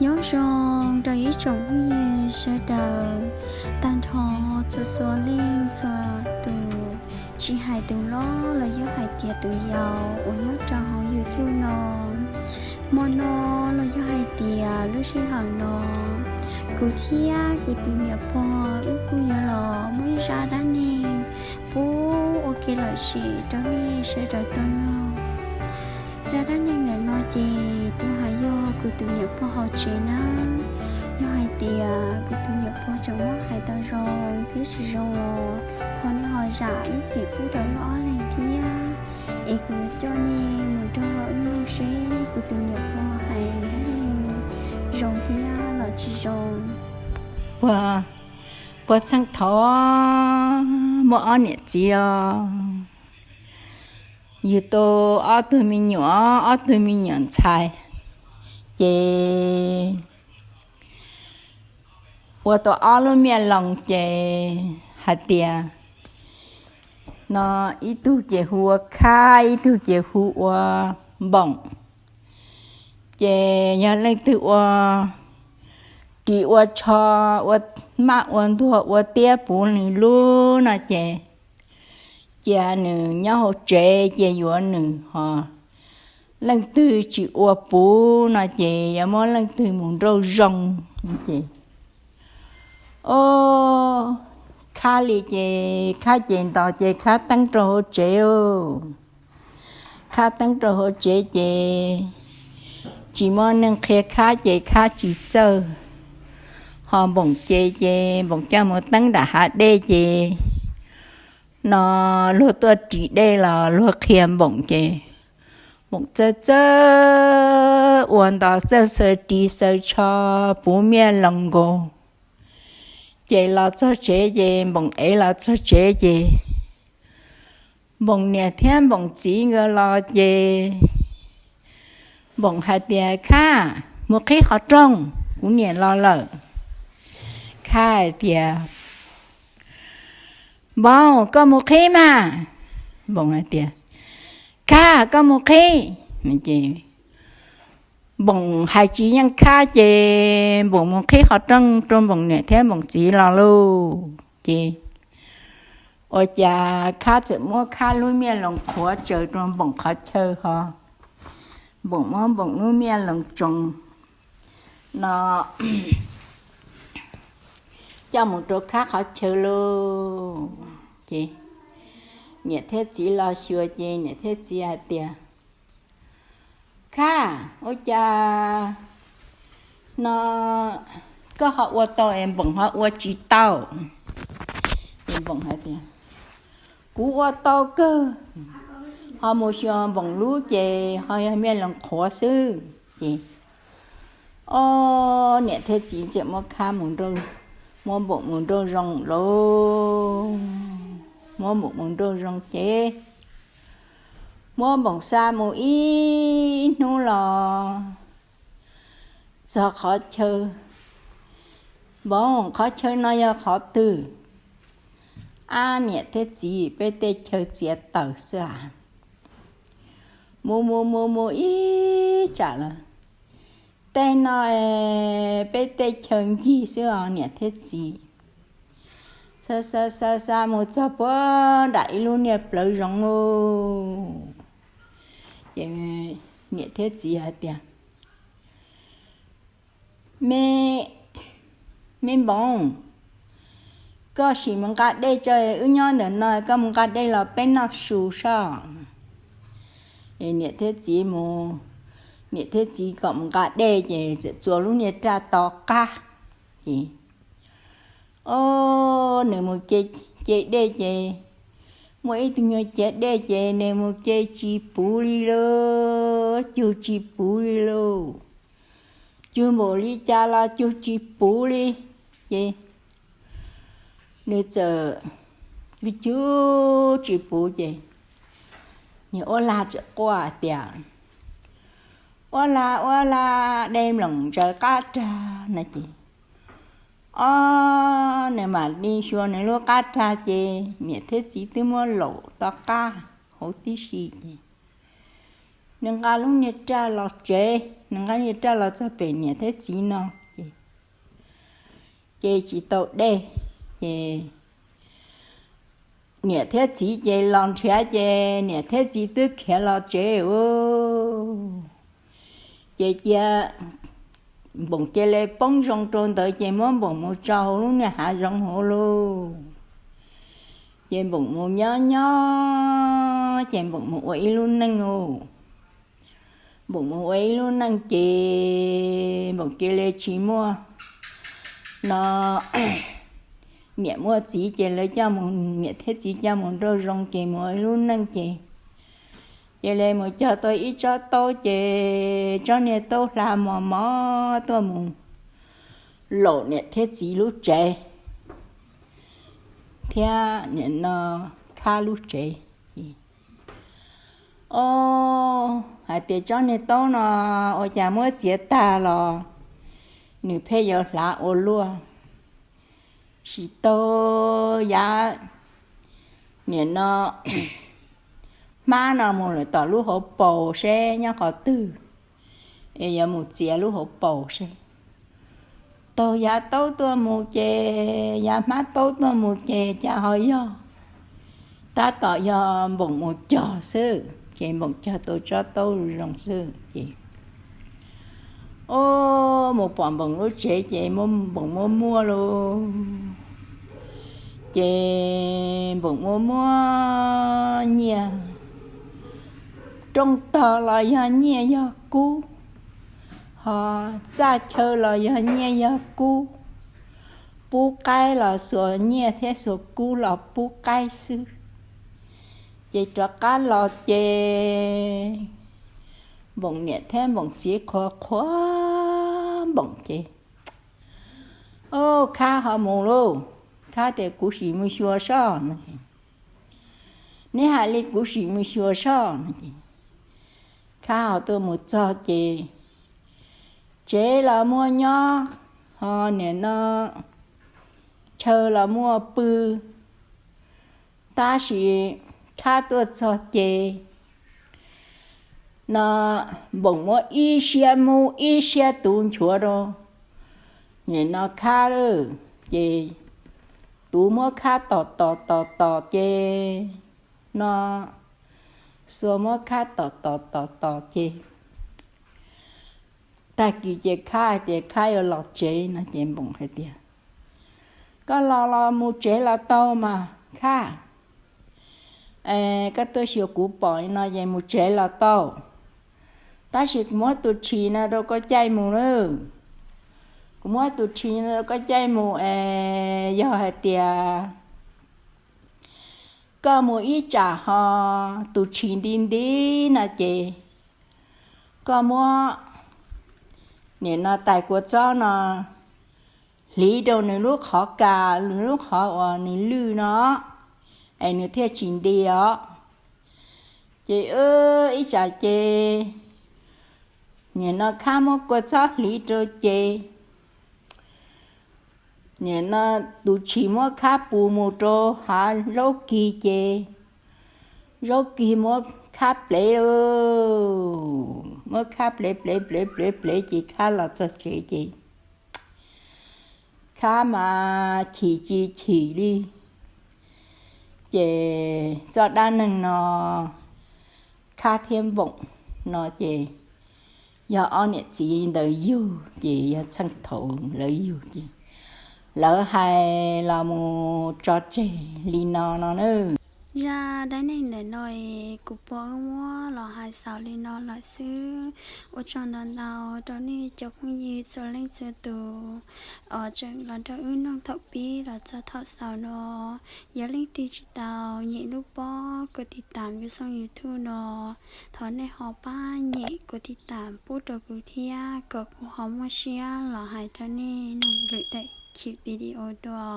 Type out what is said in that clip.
Nyob zoo rau ib tsoom phooj ywg sawv daws, tag nrho txhua txhua leej txhua tus, tsis hais tus loj los yog hais tias tus yau uas nyob rau hauv YouTube no. Hmo no los yog hais tias lub sij hawm no, kuv thiab kuv tus niam pog wb kuj yuav los muaj ib zaj dab neeg pub ua kev lom zem rau nej sawv daws tau mloog. Zaj dab neeg ntawm no ces tus hais yog kuv tus niam pog hauv tsev nawb. Yog hais tias kuv tus niam pog tseem muab hais tau zoo thiab tsis zoo los thov nej ho zam lub txim pub rau wb ob leeg thiab. Es kuv coj nej mus nrog wb mloog seb kuv tus niam pog hais dab neeg zoo thiab los tsis zoo. Puag, puag txheej thaud muaj ob niam txiv os, yug tau ob tug me nyuam, ob tug me nyuam ntxhais, ces ua tau ob lub miaj loos ces hais tias, no, ib tug ces hu ua Khab, ib tug ces hu ua Npoom. Ces yog leej twg ua ris ua tsho, ua maj ua ntuag ua tiab puv nws lub no ces cia nws nyob hauv tsev ces yuav nws, ho leej twg tsis ua puv no ces yuav muab leej twg mus nrauj zoo. Ces, o, Khab li ces Khab ces ntos ces Khab teeb rau hauv tsev. Khab teeb rau hauv tsev ces tsis muaj neeg qhia Khab ces Khab tsis txawj. Ho Npoom ces, ces Npoom coj mus teeb nram hav dej ces, no, luag tuaj ris dej los luag qhia Npoom ces Npoom txawj txawj ua ntos, txawj xaws ris xaws tsho puv miaj loos nkaus. Ces los txog tsev ces Npoom ev los txog tsev ces Npoom niam thiab Npoom txiv nkawd los ces Npoom hais tias, Khab, mus qhib qhov rooj, kuv niam los lawm. Khab hais tias, Npoom, koj mus qhib mas. Npoom hais tias, Khab, koj mus qhib. Ces Npoom hais tsis yeej Khab ces Npoom mus qhib qhov rooj rau Npoom niam thiab Npoom txiv los lauj. Ces ua cas Khab txawm muab Khab lub miaj loos qhuav tsaws rau Npoom qhov chaw ho Npoom muab Npoom lub miaj loos tsoos no coj mus rau Khab qhov chaw lauj. Ces niam thiab txiv los xyuas ces niam thiab txiv hais tias, Khab, ua cas no koj ho ua tau es Npoom ho ua tsis tau? Ces Npoom hais tias, Kuv ua tau kawg, ho mus xyuas Npoom lub ces ho yog miaj loos qhuav xwb. Ces, o, niam thiab txiv txawm muab Khab mus nrauj, muab Npoom mus nrauj zoo lauj. Muab Npoom mus nrauj zoo ces muab Npoom xa mus ib hnub los txog qhov chaw. Npoom, qhov chaw no yog qhov twg? Ab, niam thiab txiv, peb tej chaw txiav taws xwb as. Mus mus mus mus ib tsam lawm, tej no peb tej chaw ncig xwb os niam thiab txiv. Xa xa xa xa mus txog puag nram ib lub niag plawv zoov lauj. Ces niam thiab txiv hais tias, Me, me Npoov, koj sim mus nqa dej tso, wb nyob ntawm no, koj mus nqa dej los peb noj su soj. Niam thiab txiv mus, niam thiab txiv kom mus nqa dej ces txawm txua lub niag raj to qab. Ces, o, nws mus ce dej ces muaj ib tug nyuag ciav dej ces nws mus ce tsis puv li lauj, cug tsis puv li lauj. Cug npaum li cas los cug tsis puv li. Ces nws txawm cug tsis puv ces niag uab lag txawm quaj tias, Uab lag, uab lag, dej mloom ntsaws qab rag no ces, o, nws mam li xyuas nws lub qab rag ces niam thiab txiv twb muab laum to qab hauv tib si ces nws nqa lub niag raj los tsev, nws nqa niag raj los txog pem niam thiab txiv no, ces tsis tau dej, ces niam thiab txiv ces los nrhiav ces niam thiab txiv twb khiav los tsev ua. Ces cia Npoom cia li poob zoo rau ntawd ces muab Npoom mus tso hauv lub niag hav zoov hauv lauj. Ces Npoom mus nyob nyob ces Npoom mus ua ib lub neej lauj. Npoom mus ua ib lub neej ces Npoom cia li tsis muaj no niam muaj txiv ces lawv coj mus, niam thiab txiv coj mus nraum zoov ces mus ua ib lub neej ces cia li mus cog tau ib tsob taub ces tsob niag taub hla mos mos tuaj mus laum niam thiab txiv lub tsev thiab nim no Khab lub tsev. Ob, hais tias tsob niag taub no ua cas muab txiav tag los nws pheej yuav hlav ua luaj. Tsis tau, yav nim no hmab no mus lawm tom lub hauv paus seb nyob qhov twg, es yuav mus txiav lub hauv paus seb. Taug yav taub tuaj mus ces, yav hmab taub tuaj mus ces cas ho yog, tab tom yog Npoom mus cog xwb ces Npoom cog tau tsob taub zoo xwb ces, o, mus pom Npoom lub tsev ces Npoom muaj muaj lauj. Ces Npoom muaj muaj nyiaj, rooj tog los yog nyiaj yog kub, ho txaj chaw los yog nyiaj yog kub, pub qaib los xuas nyiaj thiab xuas kub los pub qaib xwb. Ces rov qab los ces Npoom niam thiab Npoom txiv qhuas qhuas Npoom ces, o, Khab ho mus lauj. Khab tias kuv sim mus xyuas soj no ces, neb hais li kuv sim mus xyuas soj no ces Khab ho tuaj mus txog ces tsev los muaj nyob, ho nim no chaw los muaj pw, tab sis Khab tuaj txog ces no Npoom muab ib siab mub ib siab tuv nchuav rau nim no Khab lawm ces tuv muab Khab tom tom tom tom ces no xuas muab Khab tom tom tom tom ces tag kis ces Khab hais tias Khab yuav los tsev no ces Npoom hais tias, koj los los mus tsev los tau mas Khab. Koj tuaj xyuas kuv pom no ces mus tsev los tau, tab sis kuv muab tus tshis no rau koj caij mus nawb. Kuv muab tus tshis no rau koj caij mus es yog hais tias koj mus ib tsam ho tus tshis nti nti no ces koj muab nim no tais kua txob no hliv rau nws lub qhov kas, nws lub qhov uas nws lwj no es nws thiaj tsis nti os. Ces ib tsam ces nim no Khab muab kua txob hliv rau ces nim no tus tshis muab Khab pus mus rau hav zaub kig ces zaub kig muab Khab plev, muab Khab plev plev plev plev plev ces Khab los txog tsev ces Khab mas chim tsis chim li. Ces txoj dab neeg no Khab thiab Npoom no ces yog ob niam txiv ntawd yug ces yog txheej thaum lawv yug ces lawv hais los mus tso tseg li no no na. Zaj dab neeg ntawm no es kuv pom muab los hais xaus li no lawm xwb. Ua tsaug ntau ntau rau nej cov phooj ywg txhua leej txhua tus uas tseem los nrog wb mloog thaum pib los txog thaum xaus no. Yog leej twg tsis tau nyem lub pob koj tiv tam kuv xoo YouTube no, thov nej ho pab nyem koj tiv tam pub rau kuv thiab kom kuv ho muaj siab los hais rau nej mloog lwm daim video dua.